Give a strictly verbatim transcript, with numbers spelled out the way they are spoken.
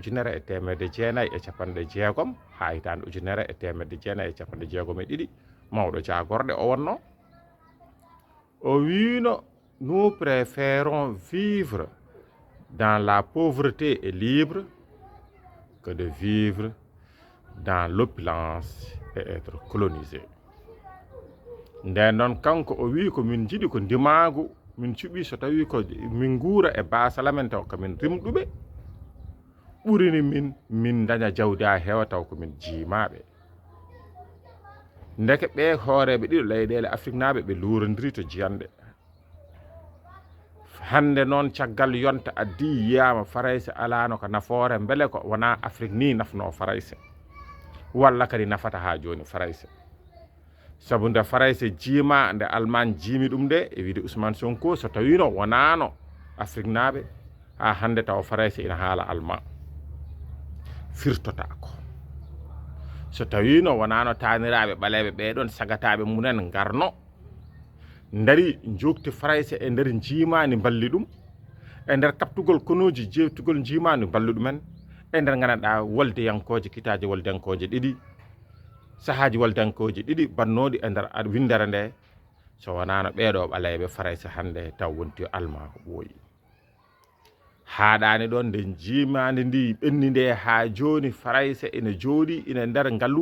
ujunere e teemedde jeenayi e capanɗe jeegom haa hitaande ujunere e teemedde jeenayi e capanɗe jeegom e ɗiɗi, mawɗo jaagorɗe o wonno. O wiino, nous préférons vivre dans la pauvreté et libre que de vivre dans l'opulence et être colonisé. Nden noon, kanko o wii ko min njiɗi ko ndimaagu, min cuɓi so tawi ko min nguura e baasal amen taw ko min rimɗuɓe, ɓurini min min daña jawdi haa heewa taw ko min jiimaaɓe. Ndeke ɓee hooreeɓe ɗiɗo leyɗeele afriknaaɓe ɓe luurondiri to jiyanɗe. Hannde noon, caggal yonta addi yiyaama Farayse alaano ko nafoore, mbele ko wonaa Afrik nii nafnoo Farayse, walla kadi nafata haa jooni Farayse. Sabu nde Farayse jiima, nde Almaañ jiimi ɗum nde, e wiyde Ousmane Sonko, so tawiino wonaano Afriknaaɓe, haa hannde tawa Farayse ina haala Almaa, firtotaako. So tawiino wonaano taaniraaɓe ɓaleeɓe ɓee ɗoon sagataaɓe mumen ngarno, ndari njookti Farayse e nder njiimaandi mballi ɗum, e nder kaɓtugol konooji jeewtugol njiimaandi mballu ɗumen, e nder nganndanɗaa woldeyankooje, kitaaje woldeyankooje ɗiɗi, sahaaji woldeyankooje ɗiɗi bannooɗi e nder ad-, winndere nde, so wonaano ɓee ɗoo ɓaleeɓe Farayse hannde taw wonti Almaa ko ɓooyi. Haaɗaani ɗoon, nde njiimaandi ndi ɓenni nde haa jooni, Farayse ina jooɗii ina nder ngalluuji